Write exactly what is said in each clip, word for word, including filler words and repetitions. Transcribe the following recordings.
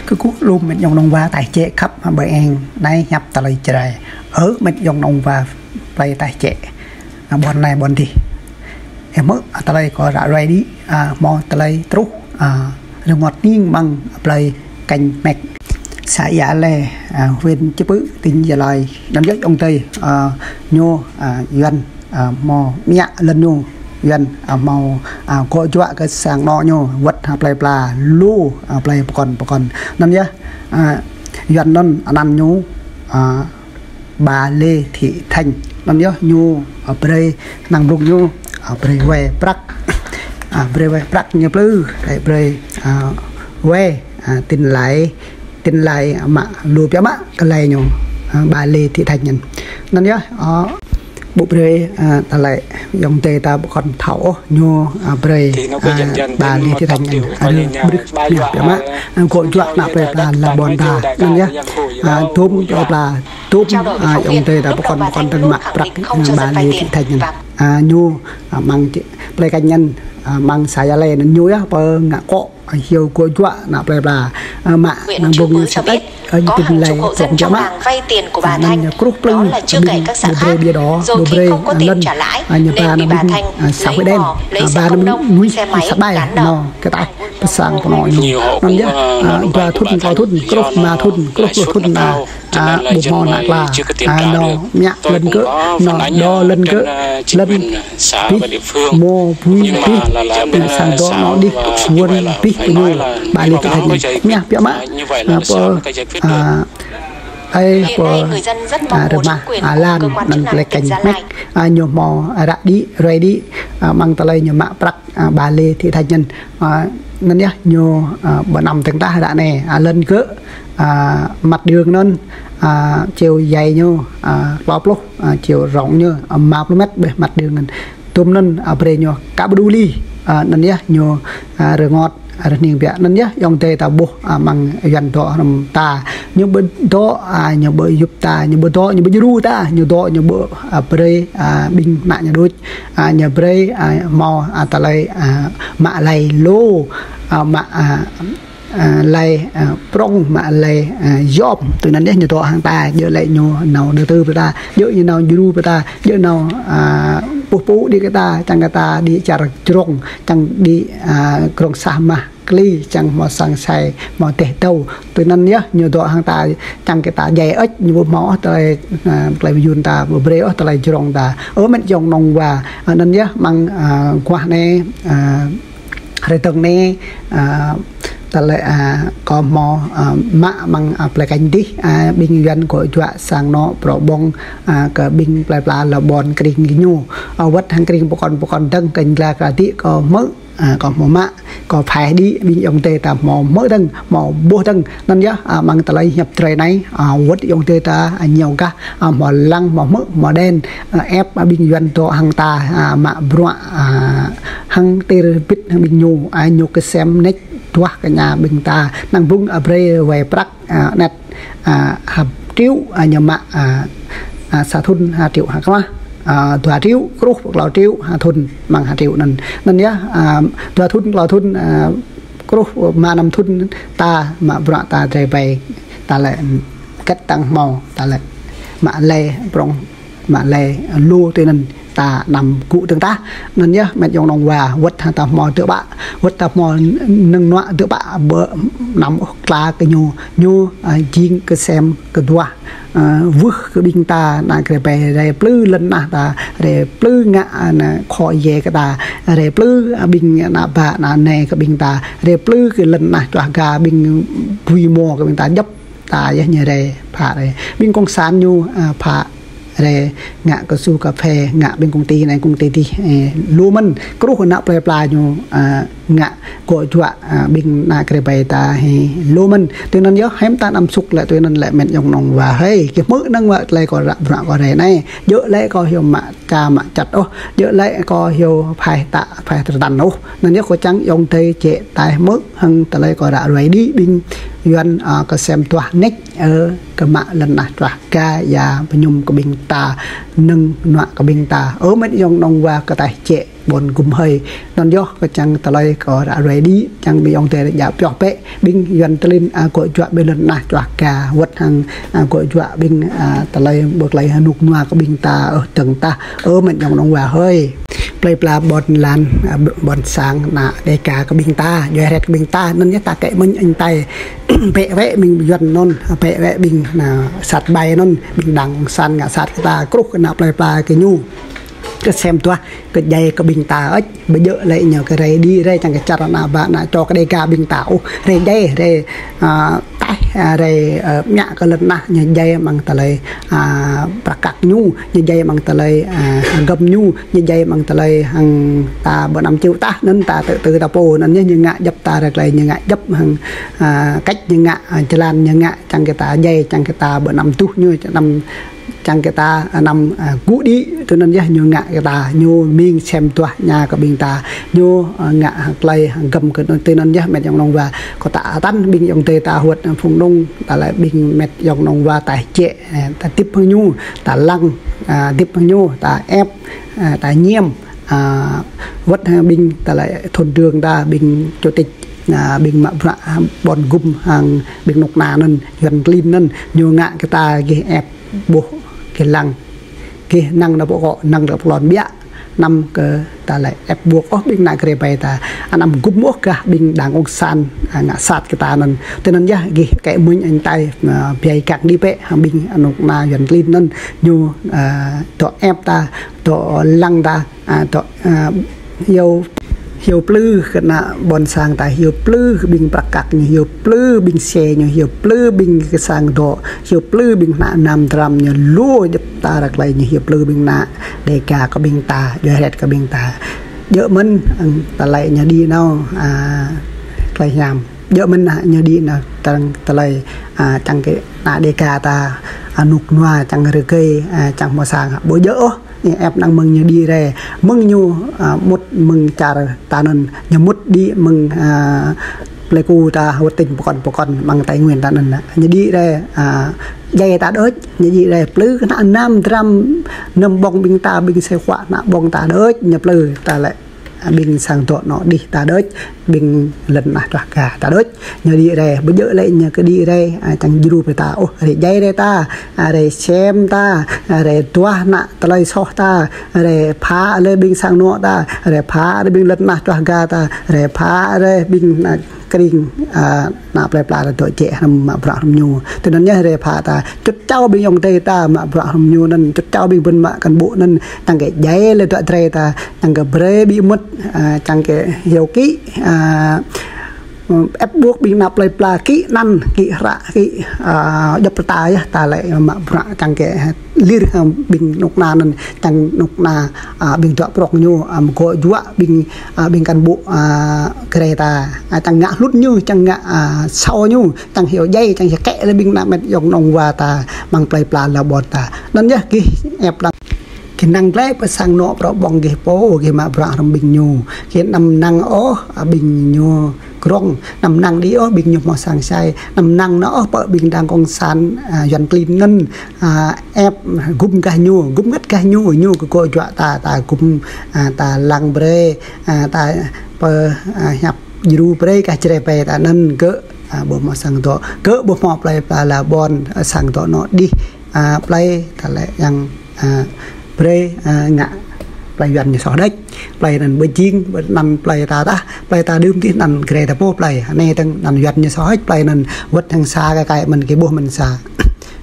Kơkuh lŏm met yŏng nong wa taih čĕ khăp ƀơi eng anai hiăp tơlơi Jrai. Ơ met yŏng nong wa plei taih čĕ, ƀôn anai ƀôn adih. Ih hmư̆ tơlơi kâo ră ruai đĭ, hmâo tơlơi truh rơngot hning mơ̆ng plei Kanh Mek, să Ia Lê, huyện Chư Pưh, tỉnh Gia Lai. Anŭn yơh yŏng adơi ñu Yuan, hmâo mơñă lŏn ñu Yuan, hmâo gŏ juă kơ sang anŏ ñu wơ̆t hăng plei pla lu, plei pơkŏn pơkŏn. Anŭn yơh Yuan anŭn anăn ñu Bà Lê Thị Thanh. Anŭn yơh ñu brơi năng blung ñu brơi wai prăk, brơi wai prăk ñu plư, brơi wai tin lai, tin lai mă lu biă mă kơ lai ñu, Bà Lê Thị Thanh anŭn. Anŭn yơh ƀu brơi tơlơi yŏng adơi ta ƀu kŏn thâo ôh ñu brơi Bà Lê Thị Thanh anŭn. Anŭn brơi biă mă gŏ juă ană plei pla la ƀôn ta. Anŭn yơh dôm plei pla dôm yŏng adơi ta ƀu kŏn ƀu kŏn dơ̆ng mă prăk Bà Lê Thị Thanh anŭn. Ñu mơ̆ng plei Kanh anŭn, mơ̆ng să Ia Lê anŭn ñu yơh pơ ngă akŏ hyu gŏ juă ană plei pla mă năng blung ñu săt ĕč tin lai truh biă mă. Anŭn ñu kruh plư ƀing ƀu brơi biă đô, ƀu brơi lŏn, ñu ba năng blung să Huế đen, ba năng blung nuih să bai nô kơ taih pơ sang pơ anŏ ñu. Anŭn yơh dua thŭn, klâo thŭn, kruh rơma thŭn, kruh pluh thŭn, ƀu hmâo ană pla nô mơñă lŏn gơ̆, nô đô lŏn gơ̆, lŏn pih, mô bui pih, sang dŏ nô đih, wơ̆n pih pơ ñu. Bà Lê Thị Thanh anŭn mơñă biă mă pơ ai pơ rơmah lan anŭn plei Kanh Mek. Ñu hmâo ră đĭ, ruai đĭ mơ̆ng tơlơi ñu mă prăk Bà Lê Thị Thanh anŭn. Anŭn yơh ñu ƀu năm tơ̆ng tah ră anai, lŏn gơ̆, mặt đường anŭn chiều dài ñu klâo pluh, chiều rộng ñu rơma pluh mét ƀơi mặt đường anŭn. Dôm anŭn brơi ñu ka ƀu đu li. Anŭn yơh ñu rơngot rơhning biă. Anŭn yơh yŏng adơi ta ƀuh mơ̆ng Yuan dŏ hrŏm ta. Ñu ƀu dŏ, ñu ƀu yŭp ta, ñu ƀu dŏ, ñu ƀu djru ta, ñu dŏ, ñu ƀu brơi ƀing ană ñu đôč. Ñu brơi hmâo tơlơi mă lai lu, mă lai prŏng, mă lai yom. Tui anŭn yơh ñu dŏ hăng ta, djơ̆ lĕ ñu nao đầu tư pơ ta, djơ̆ ñu nao djru pơ ta, djơ̆ nao pŭ pŭ đĭ kơ ta, čang kơ ta đĭ čar jrŏng, čang đĭ krong sah mah kli, čang hmâo sang sai, hmâo teh tâo. Tui anŭn yơh ñu dŏ hăng ta, čang kơ ta djai ĕč, ñu ƀu hmâo ôh tơlơi, tơlơi ƀu yun ta, ƀu brơi ôh tơlơi jrŏng ta. Ơ met yŏng nong wa, anŭn yơh mơ̆ng guah anai, hrơi dơ̆ng anai, tơlơi kâo hmâo mă mơ̆ng plei Kanh adih, ƀing Yuan gŏ juă sang anŏ prŏ ƀong kơ ƀing plei pla la ƀôn kring ñu, wơ̆t hăng kring pơkŏn pơkŏn dơ̆ng kơ ñu la kơ adih kâo hmư̆, kâo hmâo mă, kâo phaih đĭ ƀing yŏng adơi ta hmâo hmư̆ dơ̆ng, hmâo ƀuh dơ̆ng. Anŭn yơh mơ̆ng tơlơi hiăp Jrai anai, wơ̆t yŏng adơi ta ñu gah hmâo lăng, hmâo hmư̆, hmâo đen, ĕp ƀing Yuan dŏ hăng ta mă bruă hăng tir bit hăng ƀing ñu, ñu kơsem nĕč duah kơ ñu ƀing ta. Năng blung brơi wai prăk anet ha triệu ñu mă, sa thŭn ha triệu ha kmah, dua triệu, kruh klâo triệu ha thŭn mơ̆ng ha triệu anŭn. Anŭn yơh dua thŭn klâo thŭn, kruh rơma năm thŭn ta mă bruă ta drơi bai, ta lĕ kĕt tăng hmâo, ta lĕ mă lai prŏng, mă lai lu tui anŭn ta anăm gŭ tơ̆ng tah. Anŭn yơh met yŏng nong wa, wơ̆t hăng ta hmâo dơ̆ ƀă, wơ̆t ta hmâo nơ̆ng nuă dơ̆ ƀă, ƀu anăm ôh kla kơ ñu, ñu jing kơsem kơduah, wưh kơ ƀing ta ană drơi bai, rai plư lŏn nah ta, rai plư ngă ană khua ye kơ ta, rai plư ƀing ană ƀă ană nai kơ ƀing ta, rai plư kơ lŏn nah čuah ga ƀing bui mô kơ ƀing ta djŏp ta yơh ñu rai phă rai. Ƀing kông san ñu phă rai ngă kơsu kơphê, ngă ƀing kông ti anai kông ti adih, lu mơ̆n. Kruh ană plei pla ñu ngă gŏ juă ƀing ană drơi bai ta hĭ lu mơ̆n. Tui anŭn yơh hiư̆m ta anăm sŭk lĕ, tui anŭn lĕ met yŏng nong wa hơi. Kơ hmư̆ năng wa tơlơi kâo ră bruă kâo rai anai. Djơ̆ lĕ kâo hyu mă ča mă čăt ôh. Djơ̆ lĕ kâo hyu phaih tă phaih tơrơtan ôh. Anŭn yơh kâo čang yŏng adơi čĕ taih hmư̆ hăng tơlơi kâo ră ruai đĭ ƀing Yuan, a, kơsem duah nĕč, ơ, kơ mă lŏn tơnah čuah ga ia pơñum kơ ƀing ta, nơ̆ng nuă kơ ƀing ta. Ơ, met yŏng nŏng wa kơ taih jĕ ƀôn gum hơi. Anŭn yơh kơ čang tơlơi kơ ră ruai đĭ, čang ƀing yŏng tơi rơjă pioh bĕ, ƀing Yuan klin, a, gŏ juă ƀing lŏn tơnah čuah ga, wơ̆t hăng, a, gŏ juă ƀing, a, tơlơi ƀơi tơlơi hơnŭk nua kơ ƀing ta, ơ, dơ̆ng tah, ơ, met yŏng nŏng wa hơi. Plơi pla ƀôn lan, a, ƀôn sang ană Đêga kơ ƀing ta, djuai hrĕt kơ ƀing ta, anŭn yơh ta kĕ mơ̆n añ tai. Bĕ wĕ ƀing Yuan anŭn, bĕ wĕ ƀing ană sat ƀai anŭn, ƀing đang kông san ngă sat kơ ta, kruh kơ ană plơi pla kơ ñu. Kơsem duah, kơ djai kơ ƀing ta ĕč, ƀu djơ̆ lĕ ñu kơ rai đĭ rai čang kơ čar ană ƀă ană čô kơ Đêga ƀing ta. Ôh, rai djai, rai, a, taih, a, rai, a, mă kơ lŏn tơnah ñu djai amăng tơlơi, a, prăk kăk ñu, ñu djai amăng tơlơi, a, hơgăm ñu, ñu djai amăng tơlơi hăng ta ƀu anăm ču tah, anŭn ta tơ tơ ta pô, anŭn yơh ñu ngă djŏp ta ră klai, ñu ngă djŏp hăng, a, kĕč ñu ngă, a, jơlan ñu ngă, čang kơ ta djai, čang kơ ta ƀu anăm tuh ñu, čang anăm čang kơ ta anăm, a, gŭ đĭ, tui anŭn yơh ñu ngă kơ ta, ñu mĭn sem duah ña kơ ƀing ta, ñu, a, ngă hăng tơlơi hơgăm kơ anŭn, tui anŭn yơh met yŏng nŏng wa. Kơ ta tăn ƀing yŏng tơi ta huăt, a, phung nŏng, ta lĕ ƀing met yŏng nŏng wa ta jĕ, a, ta tip hăng ñu, ta lăng, a, tip hăng ñu, ta ĕp, a, ta ñiăm, a, wơ̆t hăng ƀing ta lĕ thôn trưởng ta, ƀing chủ tịch, a, ƀing mă bruă, a, ƀôn gum hăng ƀing nŭk na anŭn, Yuan klin anŭn, ñu ngă kơ ta gih ĕp ƀuh gih lăng. Gih năng nao pơ akŏ, năng nao pơ lŏn biă. Anăm kơ ta lĕ ĕp ƀuh ôh ƀing ană Jrai ƀai ta. Anăm gum ôh gah ƀing đang kông san, a, ngă sat kơ ta anŭn. Tui anŭn yơh gih kĕ mơ̆n añ tai, a, biă kăk đĭ bĕ hăng ƀing anŭn ană Yuan klin anŭn. Ñu, a, dŏ ĕp ta, dŏ lăng ta, a, dŏ, a, hyu, hyu plư kơ ană ƀôn sang ta, hyu plư kơ ƀing prăk kăk ñu, hyu plư ƀing xe ñu, hyu plư ƀing kơ sang dŏ, hyu plư ƀing ană nam dram ñu, lu djŏp ta ră klai ñu, hyu plư ƀing ană Đêga kơ ƀing ta, djuai hrĕt kơ ƀing ta. Djơ̆ mơ̆n, a, tơlơi ñu đĭ nao, a, tơlơi hiam. Djơ̆ mơ̆n, a, ñu đĭ nao, tơlơi, a, čang kơ ană Đêga ta, a, nŭk nua, čang rơgơi, a, čang hmâo sang, ƀu djơ̆ ôh. Ñu ĕp năng mơ̆ng ñu đĭ rai, mơ̆ng ñu, a, mŭt mơ̆ng čar ta anŭn, ñu mŭt đĭ mơ̆ng, a, Plei Ku ta, wơ̆t tỉnh Pơkŏn Pơkŏn, amăng Tây Nguyên ta anŭn. Ñu đĭ rai, a, djai ta đôč, ñu đĭ rai plư kơ ană nam dram, anăm ƀơ̆ng ƀing ta, ƀing xe khua ană ƀơ̆ng ta đôč, ñu plư ta lĕ, a, ƀing sang dŏ nao đih ta đôč, ƀing lŏn tơnah čuah ga ta đôč. Ñu đĭ rai, ƀu djơ̆ lĕ ñu kơ đĭ rai, a, čang djru brơi ta, ôh, rai djai rai ta, a, rai sem ta, a, rai duah ană tơlơi soh ta, rai phă lĕ ƀing sang anŏ ta, rai phă lĕ ƀing lŏn tơnah čuah ga ta, rai phă lĕ ƀing ană kring, a, ană plơi pla ta dŏ jĕ hrŏm mă bruă hrŏm ñu. Tui anŭn yơh rai phă ta, čŭt čao ƀing yŏng tơi ta mă bruă hrŏm ñu anŭn, čŭt čao ƀing ƀôn mă cán bộ anŭn, čang kơ djai lĕ dŏ Jrai ta, čang kơ brơi ƀu mŭt, a, čang kơ hyu kĭ, a, ĕp ƀuh ƀing ană plơi pla kĭ anăn, kĭ hră, kĭ, a, djŏp ta yơh, ta lĕ mă bruă čang kơ lir hăng ƀing nŭk na anŭn, čang nŭk na, a, ƀing dŏ prŏng ñu, a, gŏ juă ƀing, a, ƀing cán bộ, a, Jrai ta, a, čang ngă hlŭn ñu, čang ngă, a, sao ñu, čang hyu djai, čang hyu kĕ lĕ ƀing ană met yŏng nŏng wa ta, amăng plơi pla lŏn ƀôn ta. Anŭn yơh gih ĕp lăng. Gih năng glai pơ sang anŏ prŏ ƀơ̆ng gih pô, gih mă bruă hrŏm ƀing ñu. Gih anăm năng ôh, a, ƀing ñu krŏng, anăm năng đĭ ôh ƀing ñu hmâo sang sai, anăm năng nao ôh pơ ƀing đang kông san, a, Yuan klin anŭn, a, ĕp gum gah ñu, gum ngăt gah ñu, ñu kơ gŏ juă ta, ta gum, a, ta lăng brơi, a, ta pơ, a, hiăp djru brơi gah Jrai ƀai ta anŭn gơ̆, a, ƀu hmâo sang dŏ, gơ̆ ƀu hmâo plơi pla lŏn ƀôn, a, sang dŏ nao đih, a, plơi ta lĕ yang, a, brơi, a, ngă plơi Yuan ñu soh đôč. Plơi anŭn ƀu jing, ƀu anăn plơi ta tah, plơi ta đưm dih anăn Jrai ta pô plơi. Anai tơ̆ng anăn Yuan ñu soh đôč, plơi anŭn wơ̆t hăng sa kơ kai mơ̆n kơ ƀuh mơ̆n sa.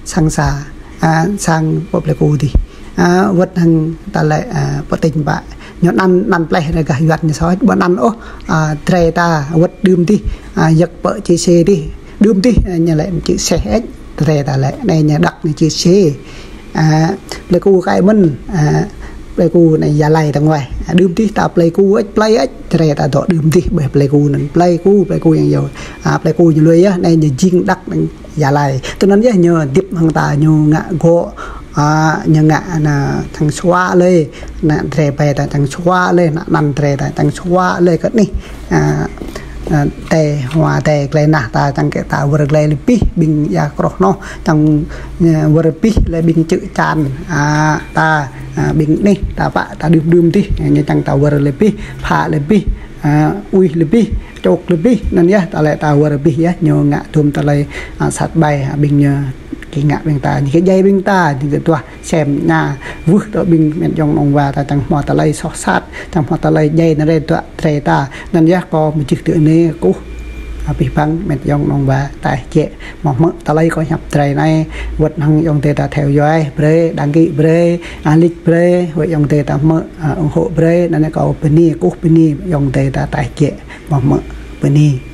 Sang sa, a, sang pơ Plei Ku dih. A, wơ̆t hăng ta lĕ, a, pơ tỉnh ƀă. Ñu anăn, anăn plơi rơgah Yuan ñu soh đôč, ƀu anăn ôh, a, Jrai ta wơ̆t đưm dih, a, yơk pơ Čư̆ Sê dih. Đưm dih, a, ñu lĕ Čư̆ Sê đôč. Jrai ta lĕ, anai ñu đăk anai Čư̆ Sê. A, Plei Ku kai mơ̆n, a, Plei Ku anai Gia Lai ta nguai. A, đưm dih ta Plei Ku đôč, plơi đôč, Jrai ta dŏ đưm dih ƀơi Plei Ku anŭn. Plei Ku, Plei Ku yang yơh. A, Plei Ku ñu lui yơh, anai ñu jing đăk anai Gia Lai. Tui anŭn yơh ñu dip hăng ta ñu ngă gŏ, a, ñu ngă ană čang sua lĕ, ană Jrai ƀai ta čang sua lĕ, ană anăn Jrai ta čang sua lĕ kơ anih. A, a, tê, hua tê, glai nah ta čang kơ ta wơr glai lĕ pih, ƀing ia kroh noh, čang, a, wơr pih lĕ ƀing čư̆ čan, a, ta, a, ƀing nih, ta pă, ta đưm đưm tih, ñu čang ta wơr lĕ pih, pha lĕ pih, a, uih lĕ pih, čok lĕ pih, anŭn yơh, ta lĕ ta wơr pih yơh, ñu ngă tŭm ta lĕ, a, sat ƀai, a, ƀing ñu kơ ngă ƀing ta, ñu kơ djai ƀing ta, ñu kơ tuah sem na, wơh tơ ƀing met yong nong wa ta čang hmâo ta lĕ soh sat, čang hmâo ta lĕ djai na re tuah tre ta, anŭn yơh kơ mơ̆ čih tơ anai kơkuh, a, pih păng met yong nong wa ta čĕ, mơ̆ hmư̆ ta lĕ kơ hiăp tre anai, wơ̆t hăng yong tê ta theo dõi brơi, đăng ký brơi, a, like brơi, wơ̆t yong tê ta hmư̆, a, ủng hộ brơi, anŭn yơh kơ bơni, kơkuh bơni yong tê ta ta čĕ, mơ̆ hmư̆ bơni.